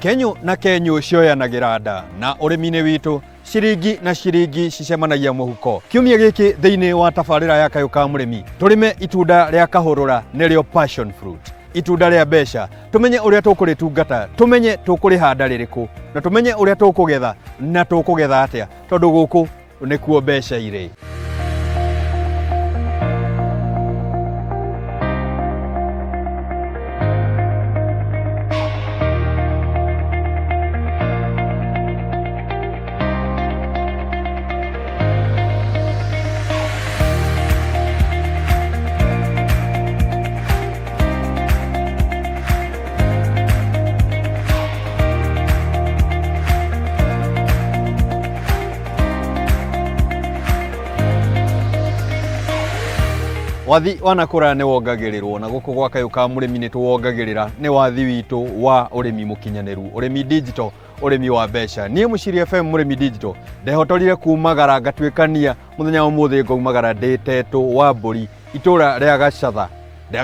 Kenyũ na kenyũ cioyanagĩra nda na ũrĩmi-inĩ witũ ciringi na ciringi cicemanagia mũhuko. Kiumia gĩkĩ thĩinĩ wa tabarĩra ya Kayũ ka Mũrĩmi tũrĩme itunda rĩa kahũrũra nĩrĩo passion fruit, itunda rĩa mbeca, tũmenye ũrĩa tũkũrĩtungata, tũmenye tũkũrĩhanda rĩrĩkũ na tũmenye ũrĩa tũkũgetha na tũkũgetha atĩa, tondũ gũkũ nĩkuo mbeca irĩ. Wathi wanakũra nĩ wongagĩrĩrwo na gũkũ gwa Kayũ ka Mũrĩmi nĩ tũwongagĩrĩra nĩ wathi witũ wa ũrĩmi mũkinyanĩru, ũrĩmi digital, ũrĩmi wa mbeca. Niĩ Mũciri FM mũrĩmi digital ndehotorire kumagara ngatuĩkania mũthenya wa ũmũthĩ ngaumagara ndĩ Tetũ wa Mbũri itũra rĩa Gacatha.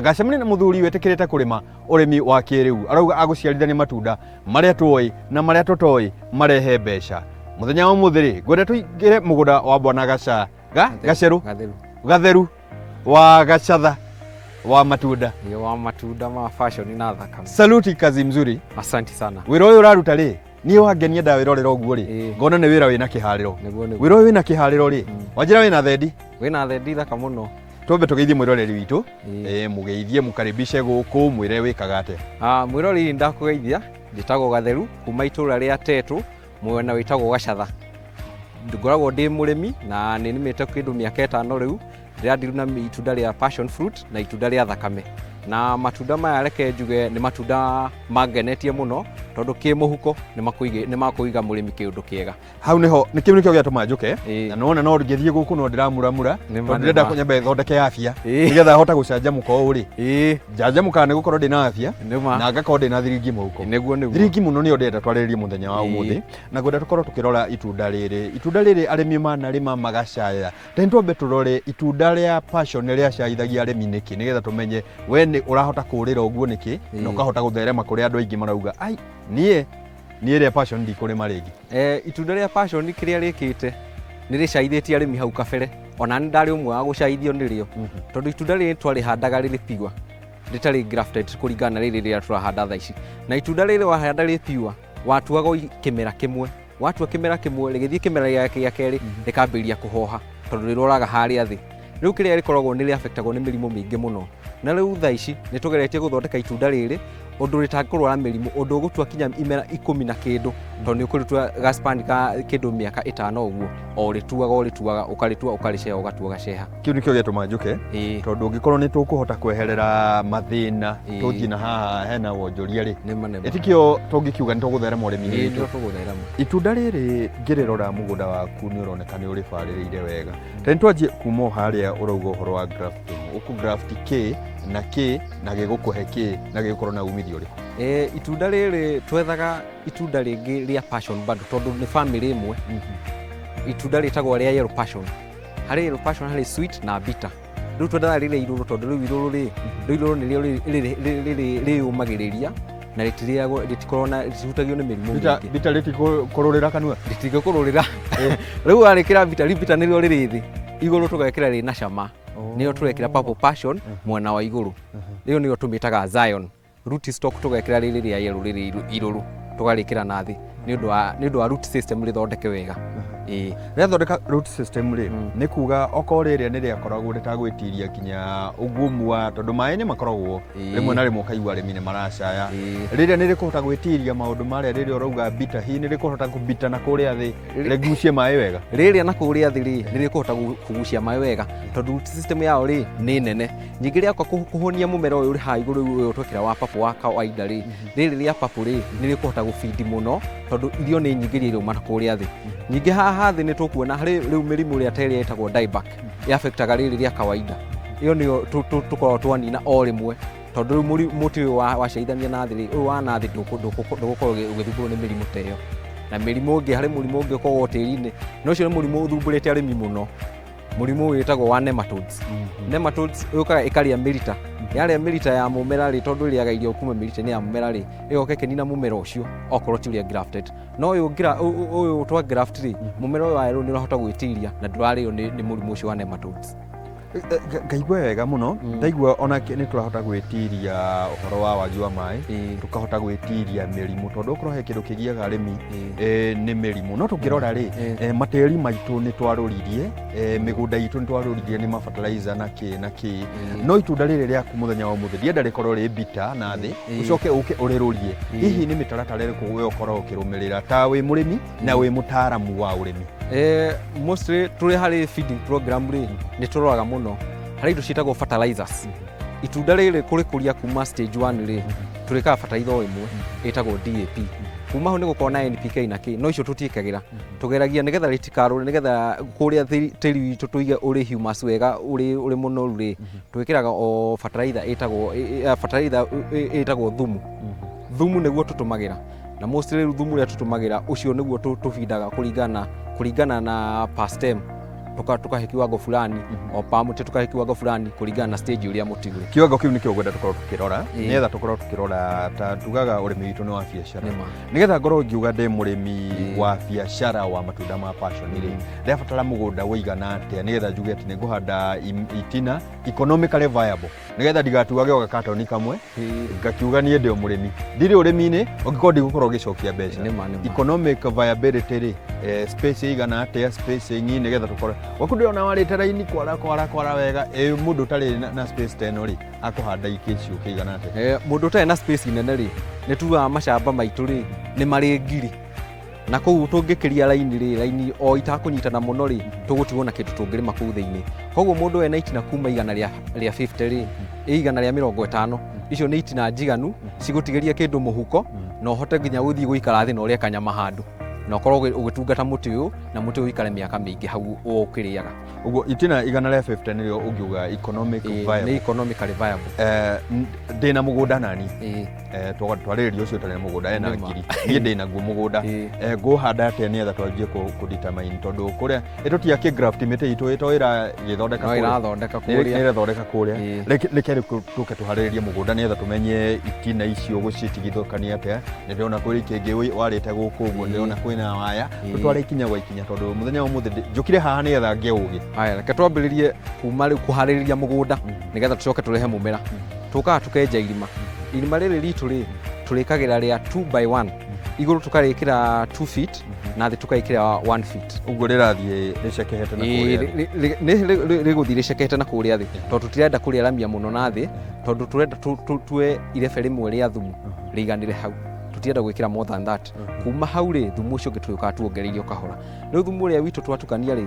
Ngacemania na mũthuri wĩtĩkĩrĩte kũrĩma ũrĩmi wa kĩrĩu, arauga agũciarithania matunda marĩa tũĩ na marĩa tũtoĩ marehe mbeca. Mũthenya wa ũmũthĩ rĩ, ngwenda tũingĩre mũgũnda wa bwana Gaca, ga, Gacerũ, Gatheru. Gatheru wa Gacatha wa matunda. Nĩ wa matunda ma fashion na thakame. Saluti, kazi mzuri. Asante sana. Wĩra ũyũ ũraruta rĩ, niĩ wangenia ndawĩrorera ũguo rĩ, ngona nĩ wĩra wĩna kĩharĩro. Nĩguo nĩguo. Wĩra ũyũ wĩna kĩharĩro rĩ, wanjĩra wĩna thendi. Wĩna thendi thaka mũno. Twambe tũgeithie mwĩroreri witũ. Mũgeithie, mũkaribishe gũkũ, mwĩre wĩkaga atĩa. Mwĩroreri ndakũgeithia, njĩtagwo Gatheru kuma itũra rĩa Tetũ mwena wĩtagwo Gacatha. Ngoragwo ndĩ mũrĩmi na nĩ nĩmĩte kĩndũ mĩaka ĩtano rĩu, ndĩrandiru na itunda rĩa passion fruit na itunda rĩa thakame. Na matunda maya reke njuge nĩ matunda mangenetie mũno tondũ kĩmũhuko nĩ makũiga mũrĩmi kĩũndũ kĩega. Hau niho nĩ kĩu nĩkĩo gĩatũma njũke. Na nona no ngĩthiĩ gũkũ no ndĩramuramura tondũ ndĩrenda nyambe thondeke afya nĩgetha hote gũcanjamũka ũũ rĩ. Njanjamũkaga nĩ gũkorwo ndĩna afya na ngakorwo ndĩna thiringi mũhuko. Nĩguo nĩguo. Thiringi mũno nĩyo ndĩrenda twarĩrĩrie mũthenya wa ũmũthĩ, na ngwenda tũkorwo tũkĩrora itunda rĩrĩ. Itunda rĩrĩ arĩmi manarĩma magacaya. Reke twambe tũrore itunda rĩa passion rĩacaithagia arĩmi nĩkĩ, nĩgetha tũmenye we nĩ ũrahota kũrĩra ũguo nĩkĩ na ũkahota gũtherema kũrĩa andũ aingĩ marauga ai niĩ niĩ rĩa passion ndikũrĩma rĩngĩ. Itunda rĩa passion kĩrĩa rĩkĩte nĩ rĩcaithĩtie arĩmi hau kabere, ona nĩ ndarĩ ũmwe wa gũcaithio nĩrĩo, tondũ itunda rĩrĩ twarĩhandaga rĩrĩ pure, rĩtarĩ grafted kũringana na rĩrĩ rĩrĩa tũrahanda thaa ici. Na itunda rĩrĩ wahanda rĩ pure, watuaga o kĩmera kĩmwe, watua kĩmera kĩmwe rĩgĩthiĩ kĩmera gĩa kerĩ rĩkambĩrĩria kũhoha tondũ rĩroraga harĩa thĩ. Rĩu kĩrĩa rĩkoragwo nĩ rĩafectagwo nĩ mĩrimũ mĩingĩ mũno. Na rĩu thaa ici nĩ tũgeretie gũthondeka itunda rĩrĩ ũndũ rĩtangĩkũrwara mĩrimũ, ũndũ ũgũtua kinya imera ikũmi na kĩndũ, tondũ nĩ ũkũrĩtua gaspan ka kĩndũ mĩaka ĩtano ũguo, o ũrĩtuaga ũrĩtuaga, ũkarĩtua ũkarĩceha ũgatua ũgaceha. Kĩu nĩkĩo gĩatũma njũke, tondũ ũngĩkorwo nĩ tũkũhota kweherera mathĩna tũthiĩ na haha hena wonjoria rĩ, Nĩma, nĩma. ĩtikĩo tũngĩkiuga nĩ tũgũtherema ũrĩmi-inĩ Ĩĩ, witũ. nĩ tũgũtherema. Itunda rĩrĩ ngĩrĩrora mũgũnda waku nĩ ũroneka nĩ ũrĩbarĩrĩire wega. Tene twanjie kuma o harĩa ũrauga ũhoro wa grafting. Ũkũ graft kĩ na kĩ na gĩgũkũhe kĩ na gĩgũkorwo na umithio ũrĩkũ? Itunda rĩrĩ twethaga itunda rĩngĩ rĩa passion bado tondũ nĩ family ĩmwe. Itunda rĩtagwo rĩa yellow passion. Harĩ yellow passion harĩ sweet na bitter. Rĩu twendaga rĩrĩa irũrũ tondũ rĩu irũrũ rĩ, rĩu irũrũ nĩrĩo rĩyũmagĩrĩria na rĩtirĩagwo, rĩtikoragwo na, rĩtihutagio nĩ mĩrimũ mĩingĩ. Bitter rĩtikũrũrĩra kanua? Rĩtingĩkũrũrĩra. Rĩu warĩkĩra bitter, rĩu bitter nĩrĩo rĩrĩ thĩ, igũrũ tũgekĩra rĩna cama. Nĩyo tũrekĩra purple passion mwena wa igũrũ. Rĩu nĩyo tũmĩtaga Zion. Root stock tũgekĩra rĩrĩ rĩa yellow rĩrĩ irũrũ, tũgarĩkĩra na thĩ nĩ ũndũ wa root system rĩthondeke wega. Rĩathondeka root system rĩ, nĩ kuga okorwo rĩrĩa nĩ rĩakoragwo rĩtagwĩtiria kinya ũgumu wa, tondũ maĩ nĩ makoragwo rĩmwe na rĩmwe ũkaigua arĩmi nĩ maracaya. Rĩrĩa nĩ rĩkũhota gwĩtiria maũndũ marĩa rĩrĩa ũrauga bita, hihi nĩ rĩkũhota kũbita na kũrĩa thĩ rĩgucie maĩ wega? Rĩrĩa na kũrĩa thĩ rĩ, nĩ rĩkũhota kũgucia maĩ wega tondũ root system yao rĩ nĩ nene. Ningĩ rĩakoka kũhũnia mũmera ũyũ ũrĩ haha igũrũ ũyũ twekĩra wa purple wa kawaida rĩ, rĩrĩ rĩa purple rĩ, nĩ rĩkũhota gũbindi mũno tondũ irio nĩ nyingĩ iria irauma na kũrĩa thĩ. Ningĩ haha thĩ nĩ tũkuona harĩ rĩu mĩrimũ ĩrĩa ta ĩrĩa ĩtagwo dieback, ĩ affectaga rĩrĩ rĩa kawaida. Ĩyo nĩyo tũkoragwo twanina o rĩmwe tondũ rĩu mũtĩ ũyũ waciarithania na thĩ rĩ, ũyũ wa na thĩ ndũgũkorwo ũgĩthumbũrwo nĩ mĩrimũ ta ĩyo. Na mĩrimũ ĩngĩ, harĩ mũrimũ ũngĩ ũkoragwo tĩri-inĩ, na ũcio nĩ mũrimũ ũthumbũrĩte arĩmi mũno. Mũrimũ ũyũ wĩtagwo wa nematodes. Nematodes yũkaga ĩkarĩa mĩrita. Yarĩa mĩrita ya mũmera rĩ, tondũ ĩrĩaga irio kuma mĩrita-inĩ ya mũmera rĩ, ĩgoka ĩkĩnina mũmera ũcio okorwo ti ũrĩa grafted. No ũyũ ũyũ twa graft rĩ, mũmera ũyũ wa yellow nĩ ũrahota gwĩtiria na ndũrarĩo nĩ mũrimũ ũcio wa nematodes. Ngaigua wega mũno. Ndaigua ona nĩ tũrahota gwĩtiria ũhoro wa wagi wa maĩ, tũkahota gwĩtiria mĩrimũ, tondũ okorwo he kĩndũ kĩgiaga arĩmi nĩ mĩrimũ. No tũngĩrora rĩ, matĩri maitũ nĩ twarũririe, mĩgũnda itũ nĩ twarũririe nĩ mafertilizer na kĩ na kĩ, no itunda rĩrĩ rĩaku mũthenya wa ũmũthĩ ndienda rĩkorwo rĩ mbita na thĩ, ũcoke ũke ũrĩrũrie. Hihi nĩ mĩtaratara ĩrĩkũ we ũkoragwo ũkĩrũmĩrĩra ta wĩ mũrĩmi na wĩ mũtaaramu wa ũrĩmi? Mostly tũrĩ harĩ feeding program rĩ, nĩ tũroraga mũno harĩ indo ciĩtagwo fertilizers. Itunda rĩrĩ kũrĩkũria kuma stage 1 rĩ, tũrĩkaga fertilizer o ĩmwe ĩtagwo DAP. Kuma hau nĩ gũkorwo na NPK na kĩ, no icio tũtiĩkagĩra. Tũgeragia nĩgetha rĩtikarũre, nĩgetha kũrĩa tĩri witũ tũige ũrĩ humus wega, ũrĩ mũnoru rĩ, twĩkĩraga o fertilizer ĩtagwo fertilizer ĩtagwo thumu. Thumu nĩguo tũtũmagĩra, na mostly rĩu thumu ũrĩa tũtũmagĩra ũcio nĩguo tũbindaga kũringana na per stem, tukahe kiwango fulani, o pa mũtĩ tukahe kiwango fulani kũringana na stage ũrĩa mũtĩ ũrĩ. Kiwango kĩu nĩkĩo ngwenda tũkorwo tũkĩrora, nĩgetha tũkorwo tũkĩrora ta tugaga ũrĩmi witũ nĩ wa biacara. Nĩma. Nĩgetha ngorwo ngiuga ndĩ mũrĩmi wa biacara wa matunda ma passion rĩ, ndĩrabatara mũgũnda ũigana atĩa nĩgetha njuge atĩ nĩ ngũhanda itina economically viable, nĩgetha ndigatuage o gakatoni kamwe ngakiuga niĩ ndĩ o mũrĩmi, ndirĩ ũrĩmi-inĩ ũngĩkorwo ndigũkorwo ngĩcokia mbeca? Nĩma, nĩma. Economic viability rĩ, space ĩigana atĩa, spacing, nĩgetha tũkorwo gwaku ndĩrona warĩte raini kwara kwara kwara wega. Mũndũ ũtarĩ na space ta ĩno rĩ, akũhanda ikĩ icio kĩigana atĩa? Mũndũ ũtarĩ na space nene rĩ, nĩ tugaga macamba maitũ rĩ nĩ marĩ ngiri, na kũu tũngĩkĩria raini rĩ, raini o itakũnyitana mũno rĩ, tũgũtigwo na kĩndũ tũngĩrĩma kũu thĩinĩ. Koguo mũndũ ena itina kuma igana rĩa 50 rĩ, 150, icio nĩ itina njiganu cigũtigĩria kĩndũ mũhuko, na ũhote nginya gũthiĩ gũikara thĩ na ũrĩe kanyama handũ, na ũkorwo ũgĩtungata mũtĩ ũyũ, na mũtĩ ũyũ ũikare mĩaka mĩingĩ hau ũkĩrĩaga. Ũguo itina 150 nĩrĩo ũngiuga economic viable? Nĩ economically viable. Ndĩna mũgũnda nani, twarĩrĩria ũcio ũtarĩ na mũgũnda ena ngiri, niĩ ndĩnaguo mũgũnda, ngũhanda atĩa nĩgetha twanjie kũ determine, tondũ kũrĩa ĩtũtia graft mĩtĩ itũ ĩto ĩragĩthondeka No kũrĩa. Ĩrathondeka kũrĩa. Nĩ ĩrathondeka kũrĩa. Reke rĩu tũke tũharĩrĩrie mũgũnda nĩgetha tũmenye itina icio gũcitigithũkania atĩa. Nĩ ndĩrona kwĩ kĩngĩ warĩte gũkũ ũguo, ndĩrona kwĩna waya. Tũtware ikinya gwa ikinya, tondũ mũthenya wa ũmũthĩ njũkire haha nĩgetha ngĩe ũgĩ. Haya, reke twambĩrĩrie kuma rĩu kũharĩrĩria mũgũnda nĩgetha tũcoke tũrehe mũmera. Tũkaga tũkenja irima. Irima rĩrĩ ritũ rĩ, tũrĩkagĩra rĩa 2 by 1. Igũrũ tũkarĩkĩra 2 feet na thĩ tũkaĩkĩra 1 feet. Ũguo rĩrathiĩ rĩcekehete na kũrĩa thĩ. Nĩ rĩgũthiĩ rĩcekehete na kũrĩa thĩ, tondũ tũtirenda kũrĩaramia mũno na thĩ, tondũ tũrenda tue irebe rĩmwe rĩa thumu rĩiganĩre hau. Tũtirenda gwĩkĩra more than that. Kuma hau rĩ, thumu ũcio ũngĩ tũrĩũkaga tuongereirie kahora. Rĩu thumu ũrĩa witũ twatukania rĩ,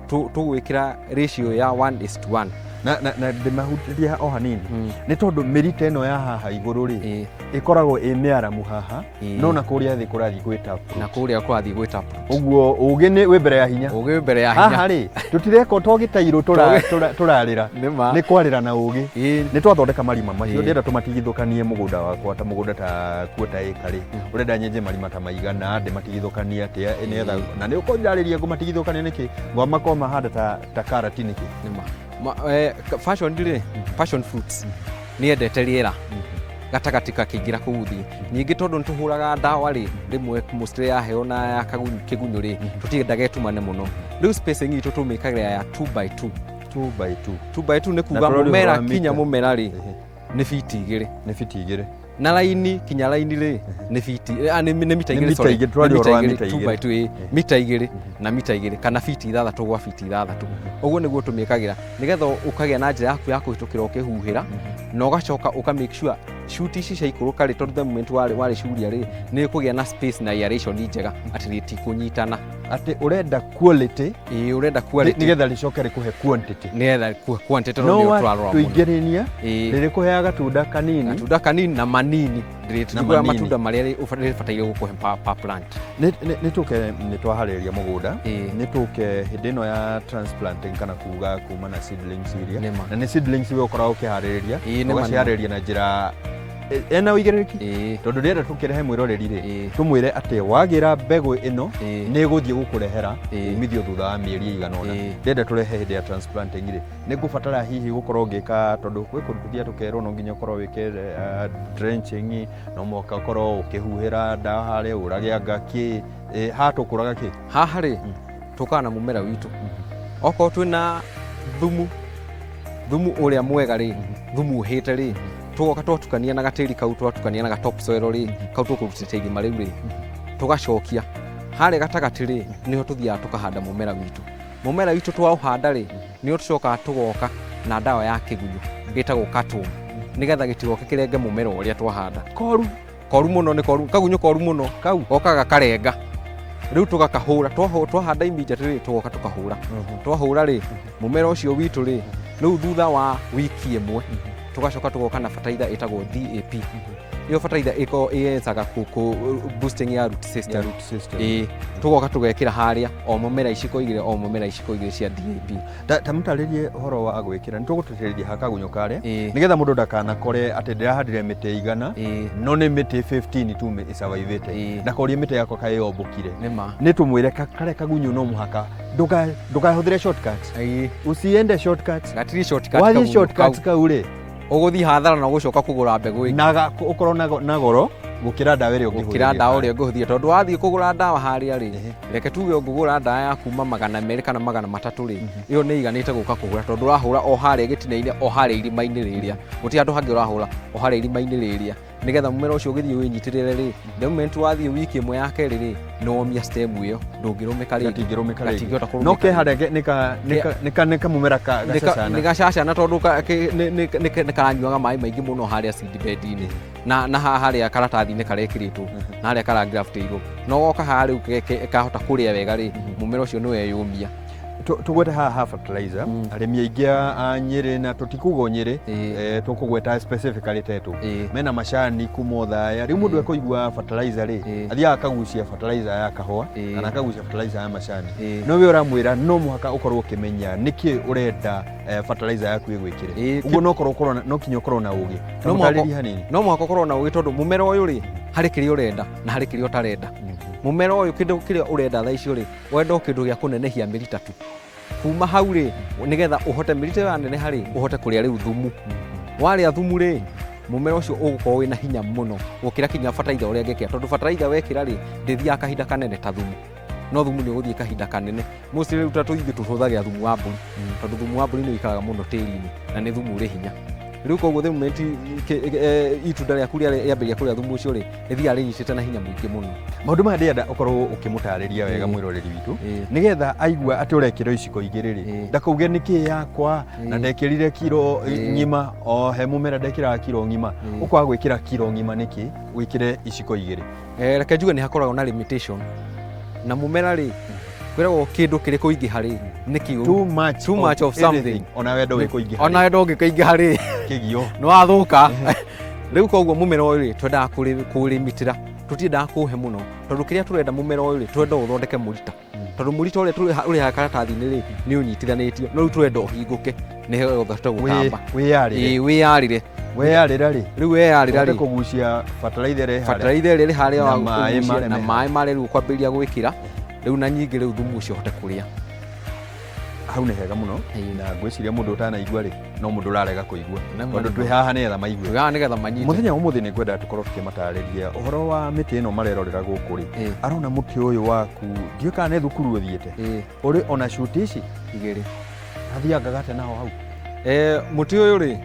tũgwĩkĩra ratio ya 1:1. Na ndĩmahutĩrie o hanini, nĩ tondũ mĩrita ĩno ya haha igũrũ rĩ, ĩkoragwo ĩ mĩaramu haha, no na kũrĩa thĩ kũrathiĩ gwĩ tap. Na kũrĩa kũrathiĩ gwĩ tap. Ũguo ũgĩ nĩ wĩ mbere ya hinya. Ũgĩ wĩ mbere ya hinya. Haha rĩ, tũtireka to gĩtairũ tũrarĩra. Nĩma. Nĩ kwarĩra na ũgĩ. Nĩ twathondeka marima macio, ndĩrenda tũmatigithũkanie mũgũnda wakwa, ta mũgũnda ta kuota ĩka rĩ, ũrenda nyenje marima ta maigana, ndĩmatigithũkanie atĩa, nĩgetha na nĩ ũkũnjarĩria ngũmatigithũkania nĩkĩ, ngwamakorwo mahanda ta karati nĩkĩ? Nĩma. Passion rĩ, passion fruits nĩ yendete rĩera gatagatĩ gakĩingĩra kũu thĩ. Ningĩ tondũ nĩ tũhũraga ndawa rĩ, rĩmwe mostly ya heho na ya kĩgunyũ rĩ, tũtiendaga ĩtumane mũno. Rĩu spacing itũ tũmĩkagĩra ya 2 by 2. 2 by 2. 2 by 2 nĩ kuga Na tũrori mũmera ũhoro wa kinya mita. mũmera rĩ, nĩ fiti 2. Nĩ fiti 2. Na raini kinya raini rĩ, nĩ fiti, nĩ mita Nĩ 2, mita sorry. 2, tũraria Nĩ ũhoro wa mita mita 2 igĩrĩ. by 2, mita 2 na mita 2 kana fiti 6 gwa fiti 6. Ũguo nĩguo tũmĩkagĩra nĩgetha ũkagĩa na njĩra yaku ya kũhĩtũkĩra ũkĩhuhĩra, na ũgacoka ũka make sure shoot ici ciaikũrũka rĩ, tondũ the moment warĩ curia rĩ, nĩ ĩkũgĩa na space na aeration njega atĩ rĩtikũnyitana. Atĩ ũrenda quality. Ĩĩ, ũrenda quality. Nĩgetha rĩcoke rĩkũhe quantity. Nĩgetha quantity, No tondũ nĩyo tũrarora mũno. tũingĩrĩria rĩrĩkũheaga gatunda kanini. Gatunda kanini na manini. Na Ndĩrĩtiguaga manini. matunda marĩa rĩbataire gũkũhe per plant. Nĩ tũke nĩ twaharĩrĩria mũgũnda, nĩ tũke hĩndĩ ĩno ya transplanting, kana kuga kuma na seedlings iria Nĩma. na nĩ seedlings we ũkoragwo ũkĩharĩrĩria, Ĩĩ, nĩma, nĩma. ũgaciharĩrĩria na njĩra Ena ũigĩrĩrĩki, tondũ ndĩrenda tũkĩrehe mwĩroreri rĩ, tũmwĩre atĩ wagĩra mbegũ ĩno nĩ ĩgũthiĩ gũkũrehera umithio thutha wa mĩeri ĩigana ũna. Ndĩrenda tũrehe hĩndĩ ya transplanting rĩ, nĩ ngũbatara hihi gũkorwo ngĩka, tondũ gwĩ kũndũ tũthiaga tũkerwo no nginya ũkorwo wĩke drenching, no mũhaka ũkorwo ũkĩhuhĩra ndawa harĩa ũrage anga kĩ. Haha tũkũraga kĩ? Haha rĩ, tũkaga na mũmera witũ, okorwo twĩna thumu, thumu ũrĩa mwega rĩ, thumu ũhĩte rĩ, tũgoka twatukania na gatĩri kau, twatukania na ga top soil rĩ, kau tũkũrutĩte irima rĩu rĩ, tũgacokia harĩa gatagatĩ rĩ, nĩho tũthiaga tũkahanda mũmera witũ. Mũmera witũ twaũhanda rĩ, nĩho tũcokaga tũgoka na ndawa ya kĩgunyũ gĩtagwo cutworm, nĩgetha gĩtigoke kĩrenge mũmera ũrĩa twahanda. Koru? Koru mũno, nĩ koru, kagunyũ koru mũno. Kau gokaga karenga. Rĩu tũgakahũra, twahanda immediately rĩ, tũgoka tũkahũra. Twahũra rĩ, mũmera ũcio witũ rĩ, rĩu thutha wa wiki ĩmwe tũgacoka tũgoka na bataraitha ĩtagwo DAP. Ĩyo bataraitha ĩkoragwo ĩyenzaga boosting ya root system. Ya root system. Ĩĩ, tũgoka tũgekĩra harĩa o mũmera iciko igĩrĩ, o mũmera iciko igĩrĩ cia DAP. Ta mũtarĩrie ũhoro wa gwĩkĩra, nĩ tũgũtĩtĩrithia ha kagunyũ karĩa, nĩgetha mũndũ ndakanakore atĩ ndĩrahandire mĩtĩ 100, no nĩ mĩtĩ 15 tu ĩcavaivĩte, ndakorie mĩtĩ yakwa kaĩ yombũkire. Nĩ ma. Nĩ tũmwĩre karĩa kagunyũ no mũhaka ndũkahũthĩre shortcuts. Usiende shortcuts. Gatirĩ shortcut. Wathiĩ kagunyũ shortcuts kau. Kau rĩ, Ũgũthiĩ hathara na ũgũcoka kũgũra mbegũ ĩngĩ. Na ũkorwo na goro gũkĩra ndawa ĩrĩa gũkĩra ũngĩhũthĩrire. Ndawa ũrĩa ũngĩhũthĩra, tondũ wathiĩ kũgũra ndawa harĩa rĩ, reke tuge ũngĩgũra ndawa ya kuma 200 kana 300 rĩ, ĩyo nĩ iganĩte gũka kũgũra, tondũ ũrahũra o harĩa gĩtina-inĩ, o harĩa irima-inĩ rĩrĩa, gũtirĩ handũ hangĩ ũrahũra, o harĩa irima-inĩ rĩrĩa, nĩgetha mũmera ũcio ũgĩthiĩ wĩnyitĩrĩre rĩ, the moment wathiĩ wiki ĩmwe ya kerĩ rĩ, nĩ womia stem ĩyo, ndũngĩrũmĩka rĩngĩ. Gatingĩrũmĩka rĩngĩ. Gatingĩhota kũrũmĩka No ke rĩngĩ. harĩa nĩ kamũmera gacacana. Nĩ gacacana, tondũ nĩ karanyuaga maĩ maingĩ mũno harĩa seedbed-inĩ na haha harĩa karatathi-inĩ karekĩrĩtwo na harĩa karagraftĩirwo, no goka haha rĩu kahota kũrĩa wega rĩ, mũmera ũcio nĩ weyũmia. Tũgwete haha ha fertilizer, arĩmi aingĩ a Nyĩrĩ, na tũtikuga o Nyĩrĩ, tũkũgweta specifically Tetu, mena macani kuma Othaya. Rĩu mũndũ ekũigua fertilizer rĩ, athiaga akagucia fertilizer ya kahũa kana akagucia fertilizer ya macani. No we ũramwĩra no mũhaka ũkorwo ũkĩmenya nĩkĩ ũrenda fertilizer yaku ĩgwĩkĩre. Ũguo no kinya ũkorwo na ũgĩ. Ta No mũhaka- mũtarĩrie hanini. No mũhaka ũkorwo na ũgĩ, tondũ mũmera ũyũ rĩ, harĩ kĩrĩa ũrenda na harĩ kĩrĩa ũtarenda. Mũmera ũyũ kĩndũ kĩrĩa ũrenda thaa icio rĩ, wenda o kĩndũ gĩa kũnenehia mĩrita tu. Kuma hau rĩ, nĩgetha ũhote mĩrita ĩyo yaneneha rĩ, ũhote kũrĩa rĩu thumu. Warĩa thumu rĩ, mũmera ũcio ũgũkorwo wĩna hinya mũno gũkĩra kinya bataraitha ũrĩa ũngĩkĩra, tondũ bataraitha wekĩra rĩ, ndĩthiaga kahinda kanene ta thumu, no thumu nĩ ũgũthiĩ kahinda kanene. Mostly rĩu ta ithuĩ tũhũthagĩra thumu wa mbũri, tondũ thumu wa mbũri nĩ ũikaraga mũno tĩri-inĩ na nĩ thumu ũrĩ hinya. Rĩu koguo the moment itunda rĩaku rĩambĩrĩria kũrĩa thumu ũcio rĩ, rĩthiaga rĩnyitĩte na hinya mũingĩ mũno. Maũndũ maya ndĩrenda ũkorwo ũkĩmũtarĩria wega mwĩroreri witũ, nĩgetha aigua atĩ ũrekĩra iciko igĩrĩ rĩ, ndakauge nĩkĩ yakwa na ndekĩrire kiro ng'ima, o he mũmera ndekĩraga kiro ng'ima. Ũkwaga gwĩkĩra kiro ng'ima nĩkĩ wĩkĩre iciko igĩrĩ? Reke njuge nĩ hakoragwo na limitation na mũmera rĩ, kwĩragwo kĩndũ kĩrĩ kũingĩha rĩ, nĩ kĩũru. Too much, Too much of something. Anything. Ona wendo wĩ kũingĩha. Ona wendo ũngĩkĩingĩha rĩ, kĩgio. Nĩ wathũka. Rĩu koguo mũmera ũyũ rĩ, twendaga kũrĩmĩtĩra, tũtiendaga kũũhe mũno, tondũ kĩrĩa tũrenda mũmera ũyũ rĩ, tũrenda ũthondeke mũrita, tondũ mũrita ũrĩa ũrĩ haha karatathi-inĩ rĩ, nĩ ũnyitithanĩtio, no rĩu tũrenda ũhingũke nĩgetha ũhote gũtamba. Wĩyarĩre. Ĩĩ, wĩyarĩre. Weyarĩra rĩ, Rĩu weyarĩra ũhote rĩ, kũgucia fertilizer ĩrĩa ĩ harĩa. Bataraitha ĩrĩa ĩrĩ harĩa Na maĩ ũgucie, marĩa na me maĩ marĩa rĩu ũkwambĩrĩria gwĩkĩra rĩu, na nyingĩ rĩu thumu ũcio ũhote kũrĩa. Hau nĩ hega mũno, na ngwĩciria mũndũ ũtanaigua rĩ, no mũndũ ũrarega kũigua, Nĩ ma, tondũ nĩ twĩ ma. haha nĩgetha maigue. Haha nĩgetha manyite. Mũthenya wa ũmũthĩ nĩ ngwenda tũkorwo tũkĩmatarĩria ũhoro wa mĩtĩ ĩno marerorera gũkũ rĩ. Arona mũtĩ ũyũ waku, ndiũĩ kana nĩ thukuru ũthiĩte, ũrĩ ona cuti ici Igĩrĩ. Athiaga ngagate naho hau. Mũtĩ ũyũ rĩ,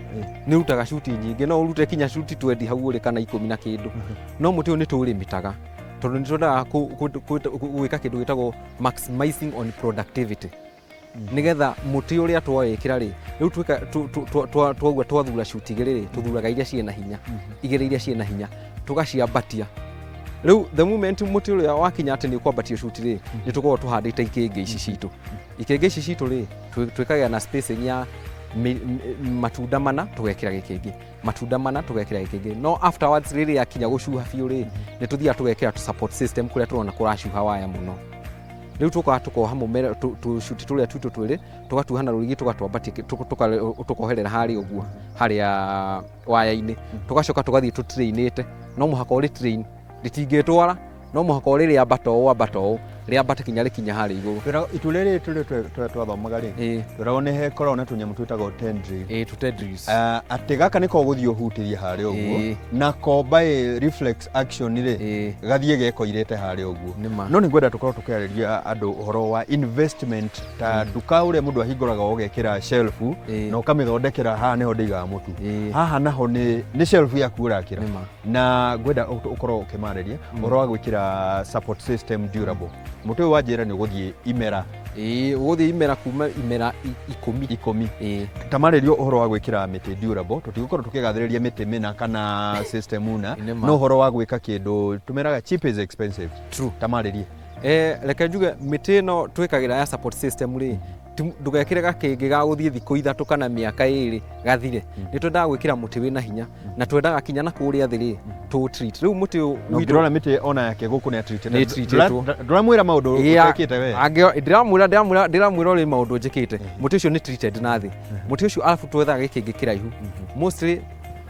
nĩ ũrutaga cuti nyingĩ, no ũrute kinya cuti 20 hau ũrĩ kana 10 na kĩndũ, no mũtĩ ũyũ nĩ tũũrĩmĩtaga, tondũ nĩ twendaga gwĩka kĩndũ gĩtagwo maximizing on productivity, nĩgetha mũtĩ ũrĩa twawĩkĩra rĩ, rĩu twaugua twathura cuti igĩrĩ rĩ, tũthuraga iria ciĩna hinya, igĩrĩ iria ciĩna hinya tũgaciambatia. Rĩu the moment mũtĩ ũrĩa wakinya atĩ nĩ ũkwambatia cuti rĩ, nĩ tũkoragwo tũhandĩte ikĩngĩ ici citũ. Ikĩngĩ ici citũ rĩ, twĩkagĩra na spacing ya matunda mana tũgekĩra gĩkĩngĩ, matunda mana tũgekĩra gĩkĩngĩ. No afterwards rĩrĩa yakinya gũcuha biũ rĩ, nĩ tũthiaga tũgekĩra support system kũrĩa tũrona kũracuha waya mũno. Rĩu tũkaga tũkoha mũmera tũcuti tũrĩa twitũ twĩrĩ, tũgatuoha na rũrigi, tũgatwambatia tũkoherera harĩa ũguo harĩa waya-inĩ, tũgacoka tũgathiĩ tũtrainĩte. No mũhaka ũrĩ train, rĩtingĩtwara, no mũhaka ũrĩ rĩambata ũũ, ambata ũũ, rĩambate kinya rĩkinya harĩa igũrũ. Itua rĩrĩ tũrĩ twathomaga rĩ, twĩragwo nĩ hekoragwo na tũnyamũ twĩtagwo tendril. Ĩĩ, tũtendrils. Atĩ gaka nĩko ũgũthiĩ ũhutĩrie harĩa ũguo, nako by reflex action rĩ, gathiĩ gekoirĩte harĩa ũguo. Nĩma. No nĩ ngwenda tũkorwo tũkĩarĩria andũ ũhoro wa investment ta nduka ũrĩa mũndũ ahingũraga ũgekĩra shelf na ũkamĩthondekera haha nĩho ndĩigaga mũtu, haha naho nĩ shelf yaku ũrakĩra. Nĩma. Na ngwenda ũkorwo ũkĩmarĩria ũhoro wa gwĩkĩra support system durable. Mũtĩ ũyũ wanjĩra nĩ ũgũthiĩ imera. Ĩĩ, ũgũthiĩ imera kuma imera 10. 10. Ĩĩ. Tamarĩrio ũhoro wa gwĩkĩra mĩtĩ durable. Tũtigũkorwo tũkĩgathĩrĩria mĩtĩ mĩna kana system na Nĩma. no ũhoro wa gwĩka kĩndũ tũmeraga cheap is expensive. True. Tamarĩrie. Reke njuge mĩtĩ ĩno twĩkagĩra ya support system rĩ, ndũgekĩre gakĩngĩ ga gũthiĩ thikũ 3 kana mĩaka 2 gathire. Nĩ twendaga gwĩkĩra mũtĩ wĩna hinya, na twendaga kinya na kũrĩa thĩ rĩ tũ treat. Rĩu mũtĩ ũyũ Na witũ ũngĩrora mĩtĩ ona yake gũkũ nĩ atreated. Nĩ treatĩtwo. Ndũramwĩra maũndũ ũtekĩte we. Ndĩramwĩra ũrĩ maũndũ njĩkĩte. Mũtĩ ũcio nĩ treated na thĩ. Mũtĩ ũcio arabu twethaga gĩkĩngĩ kĩraihu. Mostly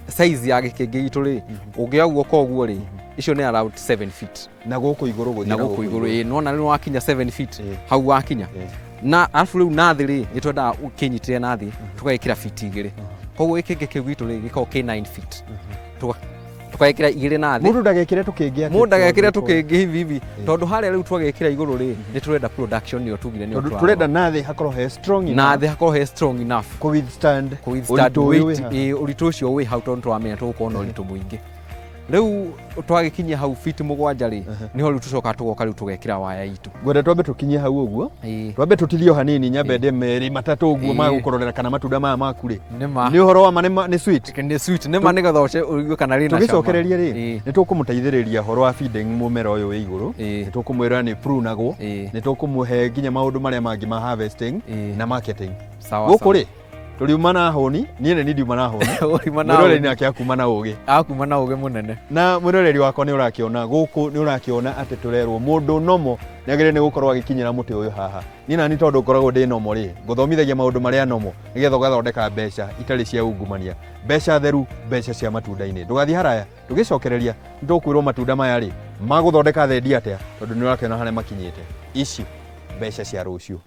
size ya gĩkĩngĩ gitũ rĩ, ũngĩoya guoko ũguo rĩ, icio nĩ around 7 feet. Na gũkũ igũrũ gũthiĩ na gũkũ igũrũ, ĩĩ, nĩwona rĩu wakinya 7 feet, hau wakinya. Na arabu rĩu na thĩ rĩ, nĩ twendaga kĩnyitĩre na thĩ, tũgagĩkĩra feet 2. Koguo gĩkĩngĩ kĩu gitũ rĩ, gĩkoragwo kĩ 9 feet. Tũgagĩkĩra 2 na thĩ. Mũndũ ndagekĩre tũkĩngĩ atĩ Mũndũ ndagekĩre tondũ tũkĩngĩ hivi hivi. Tondũ harĩa rĩu twagĩkĩra igũrũ rĩ, nĩ tũrenda production nĩyo tugire nĩyo Tondũ tũrarora. tũrenda na thĩ hakorwo he strong Na enough. thĩ hakorwo he strong enough. Kũ withstand Kũ withstand ũritũ ũyũ weight, wĩ haha. ĩĩ, ũritũ ũcio wĩ hau tondũ tũramenya tũgũkorwo na ũritũ mũingĩ. Rĩu twagĩkinyia hau feet 7 rĩ, nĩho rĩu tũcokaga tũgoka rĩu tũgekĩra waya itũ. Ngwenda twambe tũkinyie hau ũguo. Twambe tũtithie o hanini, nyambe ndĩe merĩ matatũ ũguo magũkũrorera kana matunda maya maku rĩ. Nĩma. Nĩ ũhoro wa ma nĩ sweet. Nĩ sweet, nĩma, nĩgetha ũigue kana rĩna cama. Tũgĩcokereria rĩ, nĩ tũkũmũteithĩrĩria ũhoro wa feeding mũmera ũyũ wĩ igũrũ. Nĩ tũkũmwĩra nĩ prunagwo. Nĩ tũkũmũhe nginya maũndũ marĩa mangĩ ma harvesting na marketing. Sawa, Gũkũ sawa. rĩ, tũriuma na hũni, niĩ nĩ ndiuma na hũni. Ũriuma na Mwĩroreri hũni. nake akuma na ũgĩ. Akuma na ũgĩ mũnene. Na mwĩroreri wakwa nĩ ũrakĩona gũkũ, nĩ ũrakĩona atĩ tũrerwo mũndũ nomo nĩ agĩrĩire nĩ gũkorwo agĩkinyĩra mũtĩ ũyũ haha. Niĩ nani tondũ ngoragwo ndĩ nomo rĩ, ngũthomithagia maũndũ marĩa nomo nĩgetha ũgathondeka mbeca itarĩ cia ungumania, mbeca theru, mbeca cia matunda-inĩ. Ndũgathiĩ haraya, tũgĩcokereria nĩ tũkwĩrwo matunda maya rĩ magũthondeka thendi atĩa, tondũ nĩ ũrakĩona harĩa makinyĩte. Ici mbeca cia rũciũ.